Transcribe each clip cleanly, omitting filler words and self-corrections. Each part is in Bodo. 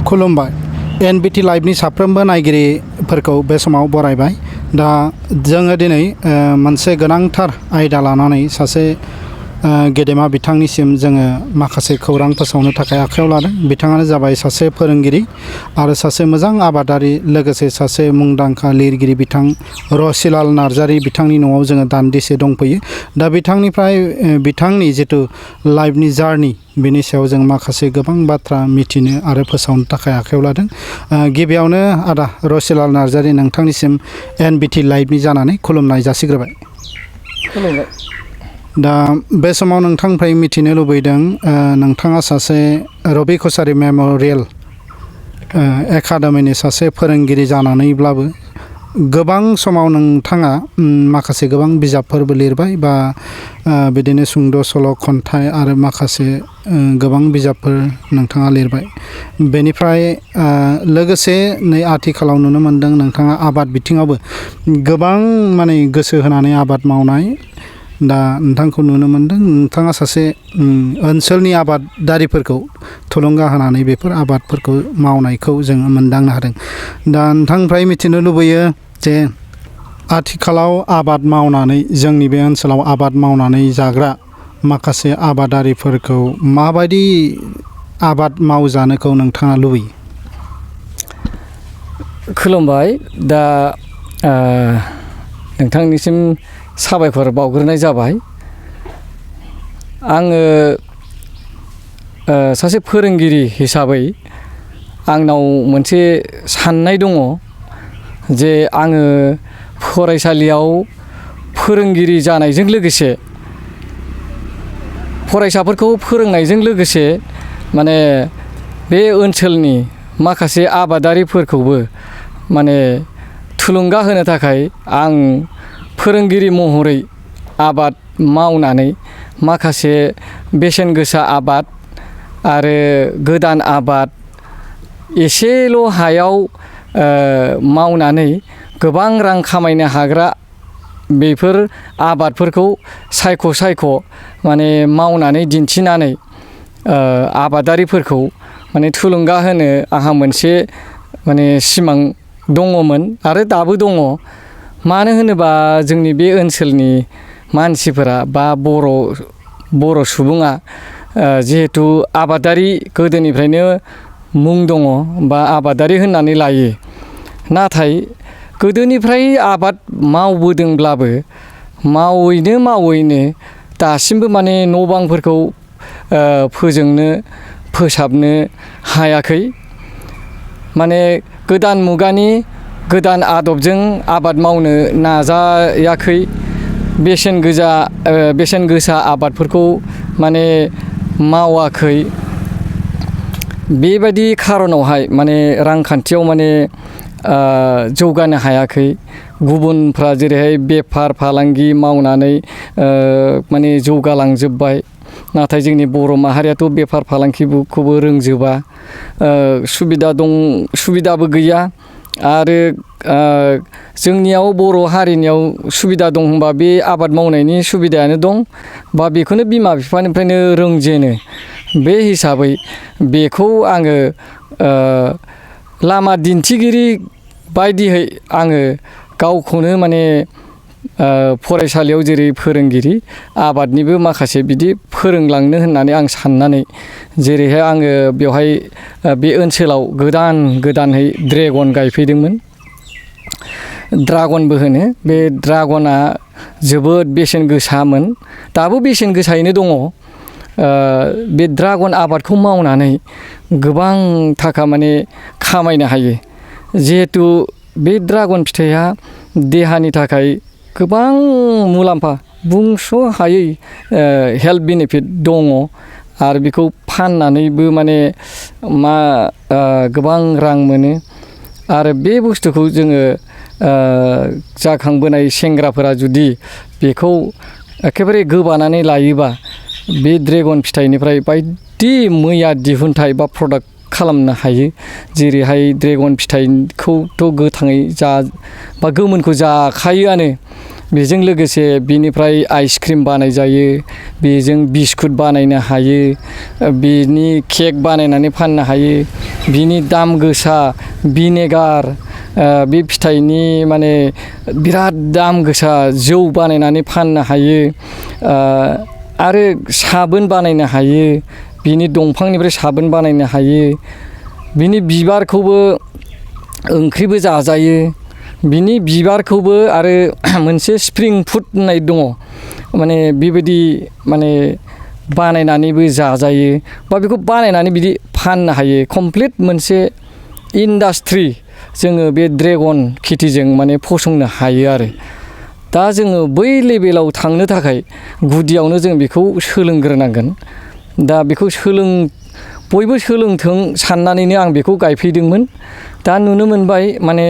खुलुमबाय एनबिटि लाइभनि साफ्रोमबो नायगिरिफोरखौ बे समाव बरायबाय। दा जोङो दिनै मोनसे गोनांथार आयदा लानानै सासे गेदेमा बिथांनिसिम जोङो माखासे खौरां फोसावनो थाखाय आखायाव लादों। बिथाङानो जाबाय सासे फोरोंगिरि आरो सासे मोजां आबादारि, लोगोसे सासे मुंदांखा लिरगिरि बिथां रसिलाल नार्जारी बिथांनि न'आव जोङो दान्दिसे दंफैयो। दा बिथांनिफ्राय बिथांनि जिथु लाइफनि जार्नि बेनि सायाव जों माखासे गोबां बाथ्रा मिथिनो आरो फोसावनो थाखाय आखायाव लादों। गिबियावनो आदा रसिलाल नार्जारी, नोंथांनिसिम एनबिटि लाइभनि जानानै खुलुमनाय जासिग्रोबाय। खुलुमबाय। दा बे समाव नोंथांनिफ्राय मिथिनो लुबैदों, नोंथाङा सासे रबि कछारी मेम'रियेल एकाडेमिनि सासे फोरोंगिरि जानानैब्लाबो गोबां समाव नोंथाङा माखासे गोबां बिजाबफोरबो लिरबाय बा बिदिनो सुंद' सल', खन्थाइ आरो माखासे गोबां बिजाबफोर नोंथाङा लिरबाय। बेनिफ्राय लोगोसे नै आथिखालाव नुनो मोनदों नोंथाङा आबाद बिथिङावबो गोबां माने गोसो होनानै आबाद मावनाय। दा नोंथांखौ नुनो मोनदों नोंथाङा सासे ओनसोलनि आबादारिफोरखौ थुलुंगा होनानै बेफोर आबादफोरखौ मावनायखौ जोङो मोनदांनो हादों। दा नोंथांनिफ्राय मिथिनो लुबैयो जे आथिखालाव आबाद मावनानै जोंनि बे ओनसोलाव आबाद मावनानै जाग्रा माखासे आबादारिफोरखौ माबायदि आबाद मावजानोखौ नोंथाङा लुबैयो? खुलुमबाय। दा नोंथांनिसिम साबायखर बावग्रोनाय जाबाय। आङो सासे फोरोंगिरि हिसाबै आंनाव मोनसे साननाय दङ जे आङो फरायसालियाव फोरोंगिरि जानायजों लोगोसे फरायसाफोरखौ फोरोंनायजों लोगोसे माने बे ओनसोलनि माखासे आबादारिफोरखौबो माने थुलुंगा होनो थाखाय आं फोरोंगिरि महरै आबाद मावनानै माखासे बेसेन गोसा आबाद आरो गोदान आबाद एसेल' हायाव मावनानै गोबां रां खामायनो हाग्रा बेफोर आबादफोरखौ सायख' माने मावनानै दिन्थिनानै आबादारिफोरखौ माने थुलुंगा होनो आंहा मोनसे माने सिमां दङमोन आरो दाबो दङ। मानो होनोबा जोंनि बे ओनसोलनि मानसिफोरा बा बर' सुबुङा जिहेथु आबादारि गोदोनिफ्रायनो मुं दङ बा आबादारि होननानै लायो। नाथाय गोदोनिफ्राय आबाद मावबोदोंब्लाबो मावैनो दासिमबो माने न' बांफोरखौ फोसाबनो हायाखै। माने गोदान मुगानि गोदान आदबजों आबाद मावनो नाजायाखै। बेसेन गोसा आबादफोरखौ माने मावाखै। बेबायदि खारनावहाय माने रांखान्थियाव माने जौगानो हायाखै। गुबुनफ्रा जेरैहाय बेफार फालांगि मावनानै माने जौगालांजोब्बाय। नाथाय जोंनि बर' माहारियाथ' बेफार फालांगिखौबो रोंजोबा। सुबिदाबो गैया। आरो जोंनियाव बर' हारिनियाव सुबिदा दं होनबा बे आबाद मावनायनि सुबिदायानो दं बा बेखौनो बिमा बिफानिफ्रायनो रोंजेनो। बे हिसाबै बेखौ आङो लामा दिन्थिगिरि बायदियै आङो गावखौनो माने फरायसालियाव जेरै फोरोंगिरि आबादनिबो माखासे बिदि फोरोंलांनो होननानै आं साननानै जेरैहाय आङो बेवहाय बे ओनसोलाव गोदानहै ड्रेगन गायफैदोंमोन। ड्रागनबो होनो। बे ड्रागना जोबोद बेसेन गोसामोन, दाबो बेसेन गोसायैनो दङ। बे ड्रागन आबादखौ मावनानै गोबां थाखा माने खामायनो हायो। जिहेथु बे ड्रागन फिथाइया देहानि थाखाय गोबां मुलाम्फा, बुंस' हायै हेल्थ बेनिफिट दङ। आरो बेखौ फाननानैबो माने गोबां रां मोनो। आरो बे बुस्थुखौ जोङो जाखांबोनाय सेंग्राफोरा जुदि बेखौ एखेबारे गोबानानै लायोबा बे ड्रेगन फिथाइनिफ्राय बायदि मैया दिहुनथाइ बा प्रडाक्ट खालामनो हायो जेरैहाय ड्रेगन फिथाइखौथ' गोथाङै बा गोमोनखौ जाखायोआनो बेजों लोगोसे बिनिफ्राय आइसक्रिम बानाय जायो बेजों बिस्कुट बानायनो हायो बिनि केक बानायनानै फाननो हायो बिनि दाम गोसा भिनेगार बे फिथाइनि माने बिराद दाम गोसा जौ बानायनानै फाननो हायो आरो साबोन बानायनो हायो बिनि दंफांनिफ्राय साबोन बानायनो हायो बिनि बिबारखौबो ओंख्रिबो जाजायो बिनि बिबारखौबो आरो मोनसे स्प्रिं फुड होननाय दङ माने बेबायदि माने बानायनानैबो जाजायो बा बेखौ बानायनानै बिदि फाननो हायो कमप्लिट मोनसे इन्डास्ट्रि जोङो बे ड्रेगन खेथिजों माने फसंनो हायो आरो दा जोङो बै लेभेलाव थांनो थाखाय गुदियावनो जों बेखौ सोलोंग्रोनांगोन दा बेखौ बयबो सोलोंथों साननानैनो आं बेखौ गायफैदोंमोन दा नुनो मोनबाय माने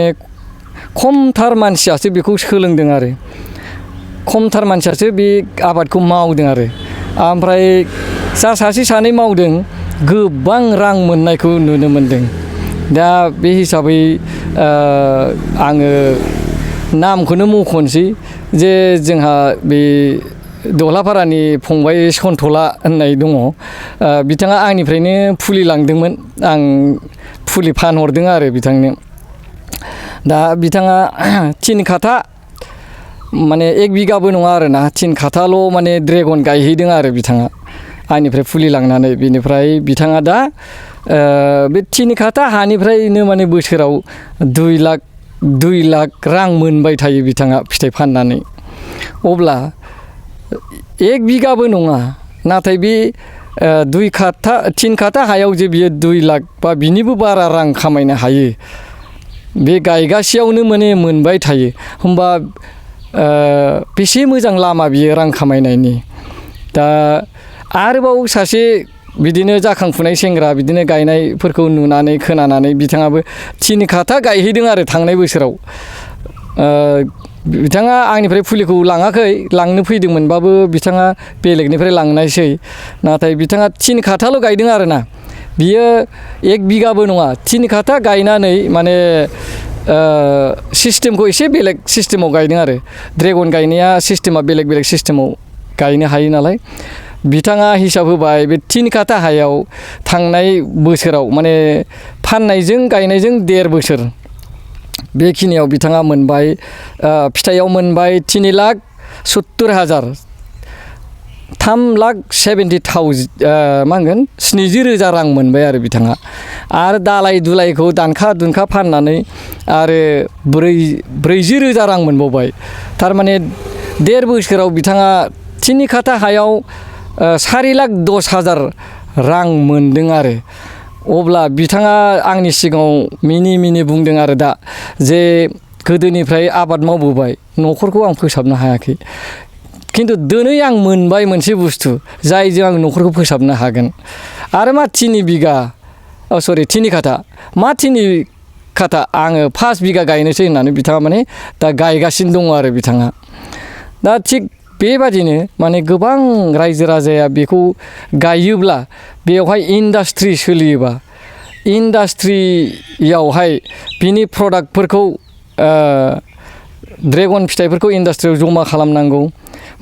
खमथार मानसियासो बेखौ सोलोंदों आरो खमथार मानसियासो बे आबादखौ मावदों आरो ओमफ्राय जा सासे सानै मावदों गोबां रां मोननायखौ नुनो मोनदों दा बे हिसाबै आङो नामखौनो मख'नोसै जे जोंहा बे दहलापारानि फंबाय सन्थला होननाय दङ बिथाङा आंनिफ्रायनो फुलि लांदोंमोन आं फुलि फानहरदों आरो बिथांनो दा बिथाङा 3 काठा माने 1 बिगाबो नङा आरोना 3 काठाल' माने ड्रेगन गायहैदों आरो बिथाङा आंनिफ्राय फुलि लांनानै बिनिफ्राय बिथाङा दा बे 3 काठा हानिफ्रायनो माने बोसोराव 2 लाख रां मोनबाय थायो बिथाङा फिथाइ फाननानै अब्ला 1 बिगाबो नङा नाथाय बे 3 काठा हायाव जे बियो 2 लाख बा बिनिबो बारा रां खामायनो हायो बे गायगासेयावनो माने मोनबाय थायो होमबा बेसे मोजां लामा बियो रां खामायनायनि दा आरोबाव सासे बिदिनो जाखांफुनाय सेंग्रा बिदिनो गायनायफोरखौ नुनानै खोनानानै बिथाङाबो 3 काठा गायहैदों आरो थांनाय बोसोराव बिथाङा आंनिफ्राय फुलिखौ लाङाखै लांनो फैदोंमोनबाबो बिथाङा बेलेगनिफ्राय लांनायसै नाथाय बिथाङा 3 काठाल' गायदों आरोना बियो 1 बिगाबो नङा 3 काठा गायनानै माने सिस्टेमखौ एसे बेलेग सिस्टेमाव गायदों आरो ड्रेगन गायनाया सिस्टेमा बेलेग सिस्टेमाव गायनो हायो नालाय बिथाङा हिसाब होबाय बे 3 काठा हायाव थांनाय बोसोराव माने फाननायजों गायनायजों 1.5 बोसोर बेखिनियाव बिथाङा मोनबाय फिथाइयाव मोनबाय 3,70,000 3,70,000 मा होनगोन 70,000 रां मोनबाय आरो बिथाङा आरो दालाय दुलायखौ दानखा दुनखा फाननानै आरो 40,000 रां मोनबावबाय थारमाने 1.5 बोसोराव बिथाङा 3 काठा हायाव 4,10,000 रां मोनदों आरो अब्ला बिथाङा आंनि सिगाङाव मिनि बुंदों आरो दा जे गोदोनिफ्राय आबाद मावबोबाय न'खरखौ आं फोसाबनो हायाखै खिन्थु दिनै आं मोनबाय मोनसे बुस्थु जायजों आं न'खरखौ फोसाबनो हागोन आरो मा 3 काठा मा 3 काठा आङो 5 बिगा गायनोसै होननानै बिथाङा माने दा गायगासिनो दङ आरो बिथाङा दा थिग बेबादिनो माने गोबां रायजो राजाया बेखौ गायोब्ला बेवहाय इन्डास्ट्रि सोलियोबा इन्डास्ट्रियावहाय बिनि प्रडाक्टफोरखौ ड्रेगन फिथाइफोरखौ इन्डास्ट्रियाव जमा खालामनांगौ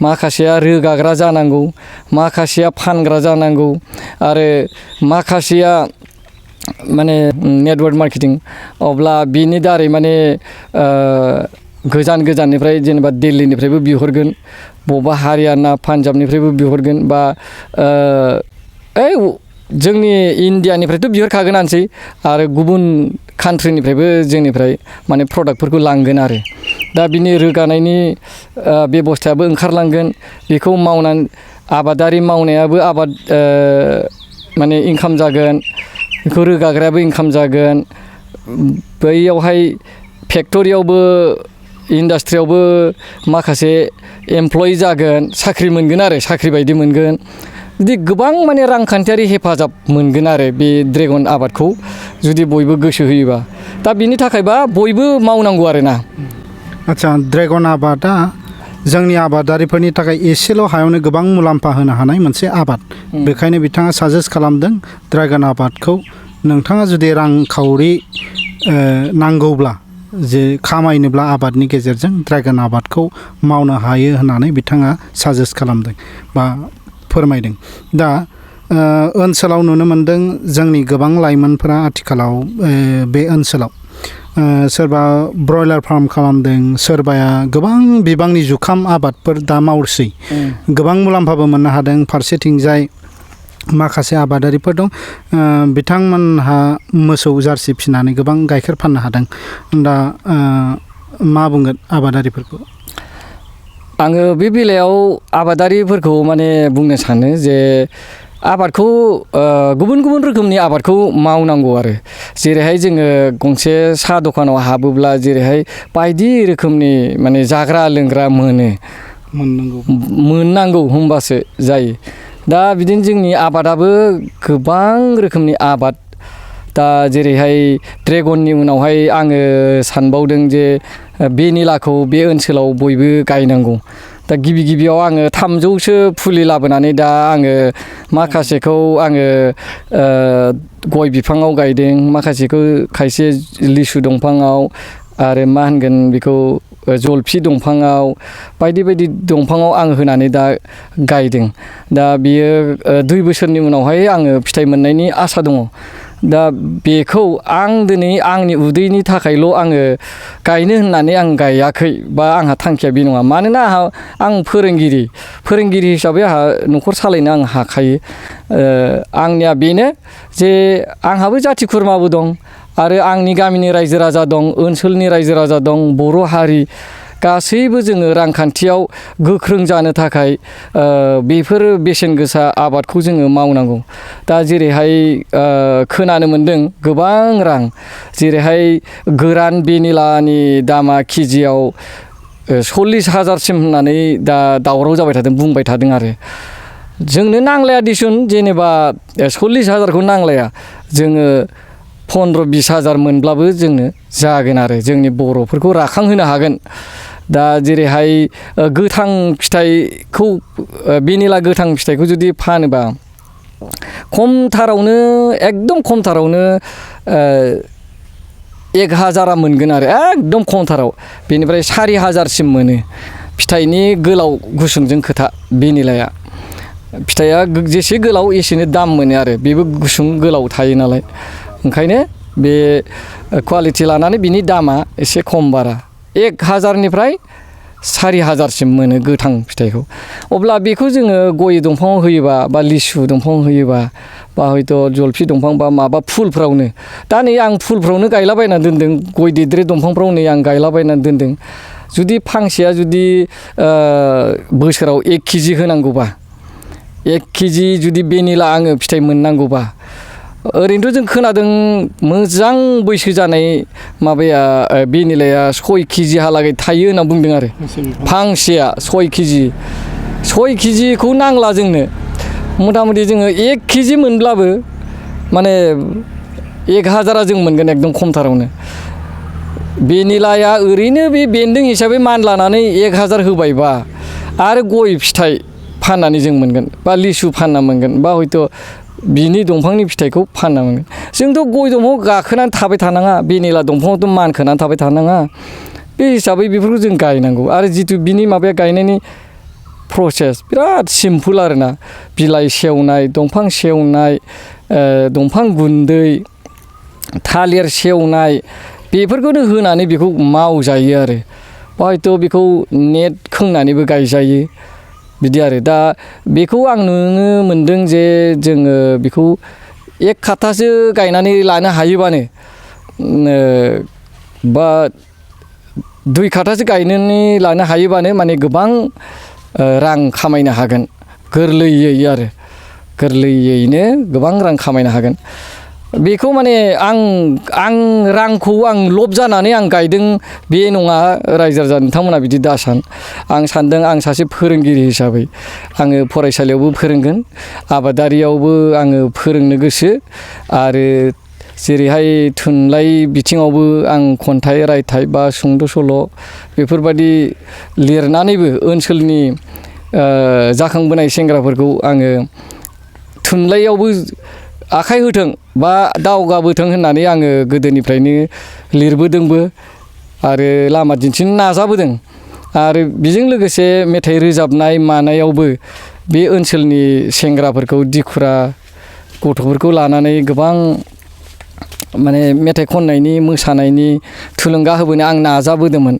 माखासेया रोगाग्रा जानांगौ माखासेया फानग्रा जानांगौ आरो माखासेया माने नेटवर्क मार्केटिं अब्ला बिनि दारै माने गोजाननिफ्राय जेनेबा दिल्लीनिफ्रायबो बिहरगोन बबेबा हारियाना पान्जाबनिफ्रायबो बिहरगोन बा जोंनि इण्डियानिफ्रायथ' बिहरखागोनानोसै आरो गुबुन कान्ट्रिनिफ्रायबो जोंनिफ्राय माने प्रडाक्टफोरखौ लांगोन आरो दा बिनि रोगानायनि बेबस्थायाबो ओंखारलांगोन बेखौ मावनानै आबादारि मावनायाबो आबाद माने इनकाम जागोन बेखौ रोगाग्रायाबो इनकाम जागोन बैयावहाय फेक्टरियावबो इन्डास्ट्रियावबो माखासे एमप्लयि जागोन साख्रि मोनगोन आरो साख्रि बायदि मोनगोन बिदि गोबां माने रांखान्थियारि हेफाजाब मोनगोन आरो बे ड्रेगन आबादखौ जुदि बयबो गोसो होयोबा दा बिनि थाखायबा बयबो मावनांगौ आरोना आच्छा ड्रेगन आबादा जोंनि आबादारिफोरनि थाखाय एसेल' हायावनो गोबां मुलाम्फा होनो हानाय मोनसे आबाद बेखायनो बिथाङा साजेस्ट खालामदों ड्रेगन आबादखौ नोंथाङा जुदि रांखावरि नांगौब्ला जे खामायनोब्ला आबादनि गेजेरजों ड्रागन आबादखौ मावनो हायो होननानै बिथाङा साजेस्ट खालामदों बा फोरमायदों। दा ओनसोलाव नुनो मोनदों जोंनि गोबां लाइमोनफोरा आथिखालाव बे ओनसोलाव सोरबा ब्रयलार फार्म खालामदों, सोरबाया गोबां बिबांनि जुखाम आबादफोर दा मावसै, गोबां मुलाम्फाबो मोननो हादों। फारसेथिंजाय माखासे आबादारिफोर दं, बिथांमोनहा मोसौ जार्सि फिसिनानै गोबां गाइखेर फाननो हादों। दा मा बुंगोन आबादारिफोरखौ? आङो बे बेलायाव आबादारिफोरखौ माने बुंनो सानो जे आबादखौ गुबुन गुबुन रोखोमनि आबादखौ मावनांगौ आरो। जेरैहाय जोङो गंसे साहा दखानाव हाबोब्ला जेरैहाय बायदि रोखोमनि माने जाग्रा लोंग्रा मोननांगौ होमबासो जायो। दा बिदिनो जोंनि आबादाबो गोबां रोखोमनि आबाद, दा जेरैहाय ड्रेगननि उनावहाय आङो सानबावदों जे भेनिलाखौ बे ओनसोलाव बयबो गायनांगौ। दा गिबि गिबियाव आङो 300सो फुलि लाबोनानै दा आङो माखासेखौ आङो गय बिफाङाव गायदों, माखासेखौ खायसे लिसु दंफाङाव, आरो मा होनगोन बेखौ जलफि दंफाङाव, बायदि बायदि दंफाङाव आं होनानै दा गायदों। दा बियो 2 बोसोरनि उनावहाय आङो फिथाइ मोननायनि आसा दङ। दा बेखौ आं दिनै आंनि उदैनि थाखायल' आङो गायनो होननानै आं गायाखै, बा आंहा थांखिया बे नङा। मानोना आं फोरोंगिरि हिसाबै आंहा न'खर सालायनो आं हाखायो। आंनिया बेनो जे आंहाबो जाथि खुरमाबो दं, आरो आंनि गामिनि रायजो राजा दं, ओनसोलनि रायजो राजा दं, बर' हारि गासैबो जोङो रांखान्थियाव गोख्रों जानो थाखाय बेफोर बेसेन गोसा आबादखौ जोङो मावनांगौ। दा जेरैहाय खोनानो मोन्दों गोबां रां, जेरैहाय गोरान भेनिलानि दामा केजियाव 40,000सिम होननानै दा दावराव जाबाय थादों, बुंबाय थादों। आरो जोंनो नांलाया दिसुन, जेनेबा 40,000खौ नांलाया, जोङो 15-20,000 मोनब्लाबो जोंनो जागोन आरो जोंनि बर'फोरखौ राखांहोनो हागोन। दा जेरैहाय गोथां फिथाइखौ, भेनिला गोथां फिथाइखौ जुदि फानोबा एकदम खमथारावनो 1,000 मोनगोन आरो एकदम खमथाराव। बेनिफ्राय 4,000सिम मोनो। फिथाइनि गोलाव गुसुंजों खोथा, भेनिलाया फिथाइया जेसे गोलाव एसेनो दाम मोनो आरो, बेबो गुसुं गोलाव थायो नालाय। ओंखायनो बे कुवालिटि लानानै बिनि दामा एसे खम बारा, 1,000निफ्राय 4,000सिम मोनो गोथां फिथाइखौ। अब्ला बेखौ जोङो गय दंफाङाव होयोबा, बा लिसु दंफाङाव होयोबा, बा हयथ' जलफि दंफां बा माबा फुलफ्रावनो, दा नै आं फुलफ्रावनो गायलाबायनानै दोनदों, गय देद्रे दंफांफ्राव नै आं गायलाबायनानै दोनदों। जुदि फांसेया जुदि बोसोराव 1 केजि होनांगौबा, 1 केजि जुदि भेनिला आङो फिथाइ मोननांगौबा, ओरैनोथ' जों खोनादों मोजां बैसो जानाय माबाया भेनिलाया 6 केजिहालागै थायो होनना बुंदों आरो। फांसेया 6 केजिखौ नांला जोंनो। मथा मथि जोङो 1 केजि मोनब्लाबो माने 1,000 जों मोनगोन एकदम खमथारावनो। भेनिलाया ओरैनो बे बेन्दों हिसाबै मानलानानै 1,000 होबायबा, आरो गय फिथाइ फाननानै जों मोनगोन, बा लिसु फानना मोनगोन, बा हयथ' बिनि दंफांनि फिथाइखौ फानना मोनगोन। जोंथ' गय दंफाङाव गाखोनानै थाबाय थानाङा, भेनिला दंफाङावथ' मानखोनानै थाबाय थानाङा। बे हिसाबै बेफोरखौ जों गायनांगौ। आरो जिथु बिनि माबाया गायनायनि प्रसेस बिराद सिम्पोल आरोना। बिलाइ सेवनाय, दंफां सेवनाय, दंफां गुन्दै, थालिर सेवनाय, बेफोरखौनो होनानै बेखौ मावजायो आरो। हयथ' बेखौ नेट खोंनानैबो गायजायो, बिदि आरो। दा बेखौ आं नुनो मोनदों जे जोङो बेखौ 1 काठासो गायनानै लानो हायोबानो, बा 2 काठासो गायनानै लानो हायोबानो माने गोबां रां खामायनो हागोन, गोरलैयैनो गोबां रां खामायनो हागोन। बेखौ माने आं रांखौ आं लब जानानै आं गायदों बे नङा। रायजो राजा नोंथांमोना बिदि दासान। आं सानदों आं सासे फोरोंगिरि हिसाबै आङो फरायसालियावबो फोरोंगोन, आबादारियावबो आङो फोरोंनो गोसो, आरो जेरैहाय थुनलाइ बिथिङावबो आं खन्थाइ रायथाइ बा सुंद' सल' बेफोरबायदि लिरनानैबो ओनसोलनि जाखांबोनाय सेंग्राफोरखौ आङो थुनलाइयावबो आखाइ होथों बा दावगाबोथों होननानै आङो गोदोनिफ्रायनो लिरबोदोंबो आरो लामा दिन्थिनो नाजाबोदों आरो बेजों लोगोसे मेथाइ रोजाबनाय मानायावबो बे ओनसोलनि सेंग्राफोरखौ दिखुरा गथ'फोरखौ लानानै गोबां माने मेथाइ खननायनि मोसानायनि थुलुंगा होबोनो आं नाजाबोदोंमोन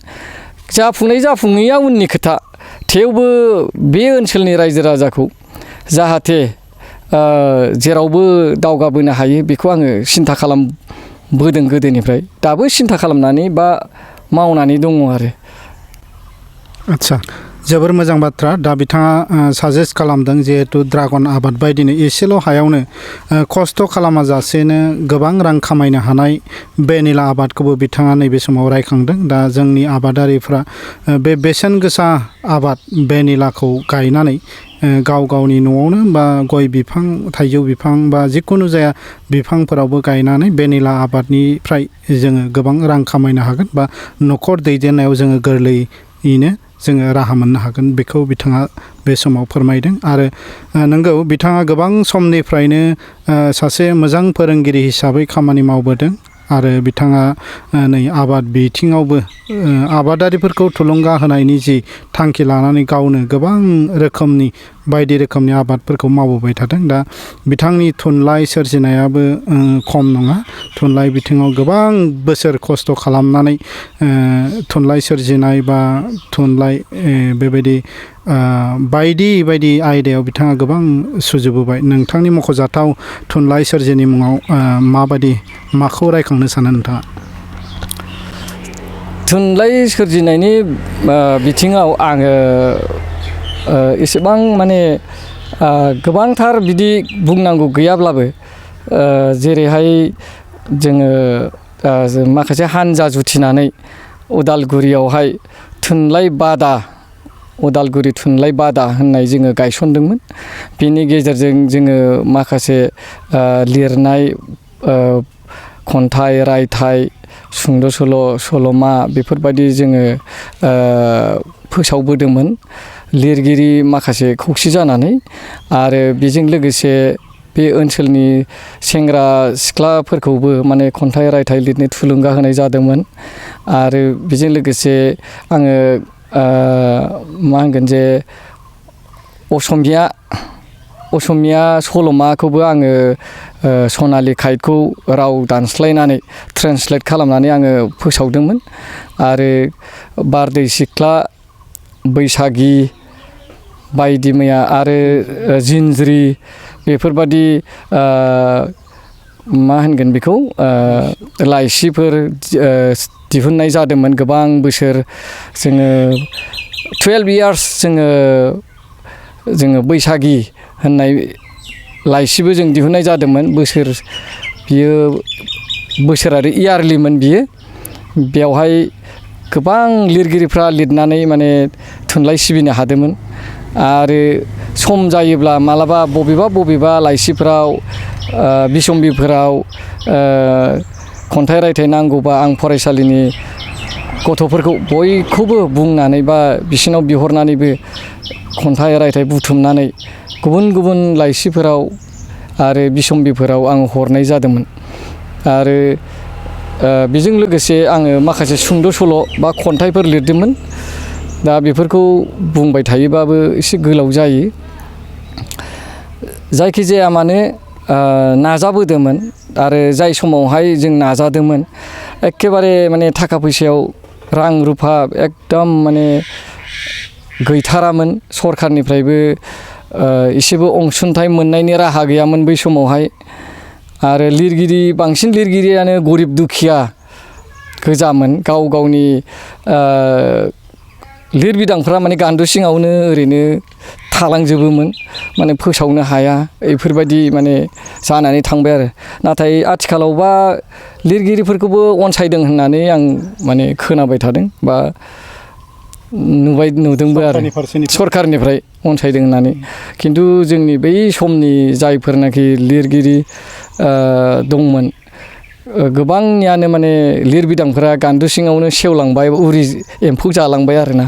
जाफुङैया उननि खोथा थेवबो बे ओनसोलनि रायजो राजाखौ जाहाथे जेरावबो दावगाबोनो हायो बेखौ आङो सिन्था खालामबोदों गोदोनिफ्राय दाबो सिन्था खालामनानै बा मावनानै दङ आरो आदसा जोबोर मोजां बाथ्रा दा बिथाङा साजेस्ट खालामदों जिहेथु ड्रागन आबाद बायदिनो एसेल' हायावनो खस्थ' खालामाजासेनो गोबां रां खामायनो हानाय भेनिला आबादखौबो बिथाङा नैबे समाव रायखांदों दा जोंनि आबादारिफ्रा बे बेसेन गोसा आबाद भेनिलाखौ गायनानै गाव गावनि न'आवनो बा गय बिफां थाइजौ बिफां बा जिखुनु जाया बिफांफोरावबो गायनानै भेनिला आबादनिफ्राय जोङो गोबां रां खामायनो हागोन बा न'खर दैदेननायाव जोङो गोरलैयैनो जोङो राहा मोननो हागोन बेखौ बिथाङा बे समाव फोरमायदों आरो नंगौ बिथाङा गोबां समनिफ्रायनो सासे मोजां फोरोंगिरि हिसाबै खामानि मावबोदों आरो बिथाङा नै आबाद बिथिङावबो आबादारिफोरखौ थुलुंगा होनायनि जि थांखि लानानै गावनो गोबां रोखोमनि बायदि रोखोमनि आबादफोरखौ मावबोबाय थादों दा बिथांनि थुनलाइ सोरजिनायाबो खम नङा थुनलाइ बिथिङाव गोबां बोसोर खस्थ' खालामनानै थुनलाइ सोरजिनाय बा थुनलाइ बेबायदि बायदि बायदि आयदायाव बिथाङा गोबां सुजुबोबाय नोंथांनि मख'जाथाव थुनलाइ सोरजिनि मुङाव माबायदि माखौ रायखांनो सानो नोंथाङा थुनलाइ सोरजिनायनि बिथिङाव आङो एसेबां माने गोबांथार बिदि बुंनांगौ गैयाब्लाबो जेरैहाय जोङो माखासे हानजा जुथिनानै उदालगुरियावहाय उदालगुरि थुनलाइ बादा होननाय जोङो गायसनदोंमोन बेनि गेजेरजों जोङो माखासे लिरनाय खन्थाइ रायथाइ सुंद' सल' सल'मा बेफोरबायदि जोङो फोसावबोदोंमोन लिरगिरि माखासे खौसे जानानै आरो बेजों लोगोसे बे ओनसोलनि सेंग्रा सिख्लाफोरखौबो माने खन्थाइ रायथाइ लिरनो थुलुंगा होनाय जादोंमोन आरो बेजों लोगोसे आङो मा होनगोन जे असमिया सल'माखौबो आङो सनालि काइटखौ राव दानस्लायनानै ट्रेन्सलेट खालामनानै आङो फोसावदोंमोन आरो बारदै सिख्ला बैसागि बायदि मैया आरो जिनज्रि बेफोरबादि मा होनगोन बेखौ लाइसिफोर दिहुननाय जादोंमोन गोबां बोसोर जोङो 12 इयार्स जोङो बैसागि होननाय लाइसिबो जों दिहुननाय जादोंमोन बियो बोसोरारि इयारलिमोन बियो बेवहाय गोबां लिरगिरिफ्रा लिरनानै माने थुनलाइ सिबिनो हादोंमोन आरो सम जायोब्ला मालाबा बबेबा लाइसिफोराव बिसम्बिफोराव खन्थाइ रायथाइ नांगौबा आं फरायसालिनि गथ'फोरखौ बयखौबो बुंनानै बा बिसिनाव बिहरनानैबो खन्थाइ रायथाइ बुथुमनानै गुबुन लाइसिफोराव आरो बिसम्बिफोराव आं हरनाय जादोंमोन आरो बेजों लोगोसे आङो माखासे सुंद' सल' बा खन्थाइफोर लिरदोंमोन दा बेफोरखौ बुंबाय थायोबाबो एसे गोलाव जायो जायखिजाया मानो नाजाबोदोंमोन आरो जाय समावहाय जों नाजादोंमोन एखेबारे माने थाखा फैसायाव रां रुफा एकदम माने गैथारामोन सरखारनिफ्रायबो एसेबो अनसुंथाइ मोननायनि राहा गैयामोन बै समावहाय आरो बांसिन लिरगिरियानो गरिब दुखिया गोजामोन गावनि लिरबिदांफ्रा माने गान्दु सिङावनो ओरैनो थालांजोबोमोन माने फोसावनो हाया बेफोरबायदि माने जानानै थांबाय आरो नाथाय आथिखालावबा लिरगिरिफोरखौबो अनसायदों होननानै आं माने खोनाबाय थादों बा नुदोंबो आरो सरखारनिफ्राय अनसायदों होननानै खिन्थु जोंनि बै समनि जायफोरनाखि लिरगिरि दंमोन गोबांनियानो माने लिरबिदांफोरा गान्दु सिङावनो सेवलांबाय उरि एम्फौ जालांबाय आरोना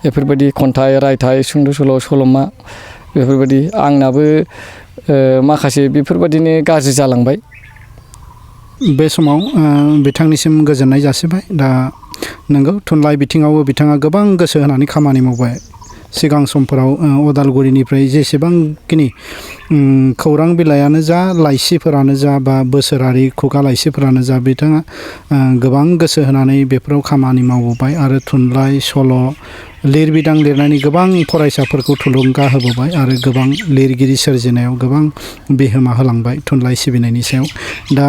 बेफोरबायदि खन्थाइ रायथाइ सुंद' सल' सल'मा बेफोरबायदि आंनाबो माखासे बेफोरबायदिनो गाज्रि जालांबाय बे समाव बिथांनिसिम गोजोननाय जासिबाय। दा नंगौ थुनलाइ बिथिङावबो बिथाङा गोबां गोसो होनानै खामानि मावबाय। सिगां समफोराव अदालगुरिनिफ्राय जेसेबांखिनि खौरां बिलाइयानो जा, लाइसिफोरानो जा, बा बोसोरारि खुगा लाइसिफोरानो जा, बिथाङा गोबां गोसो होनानै बेफोराव खामानि मावबोबाय आरो थुनलाइ, सल', लिरबिदां लिरनायनि गोबां फरायसाफोरखौ थुलुंगा होबोबाय आरो गोबां लिरगिरि सोरजिनायाव गोबां बिहोमा होलांबाय थुनलाइ सिबिनायनि सायाव। दा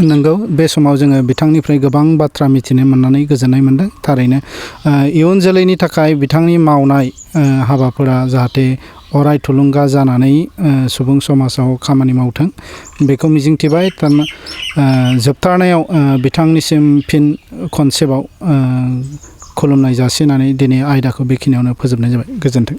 नंगौ बे समाव जोङो बिथांनिफ्राय गोबां बाथ्रा मिथिनो मोननानै गोजोननाय मोनदों। थारैनो इयुन जोलैनि थाखाय बिथांनि मावनाय हाबाफोरा जाहाथे अराय थुलुंगा जानानै सुबुं समाजाव खामानि मावथों बेखौ मिजिंथिबाय। जोबथारनायाव बिथांनिसिम फिन खनसेबाव खुलुमनाय जासिनानै दिनै आयदाखौ बेखिनियावनो फोजोबनाय जाबाय। गोजोन्थों।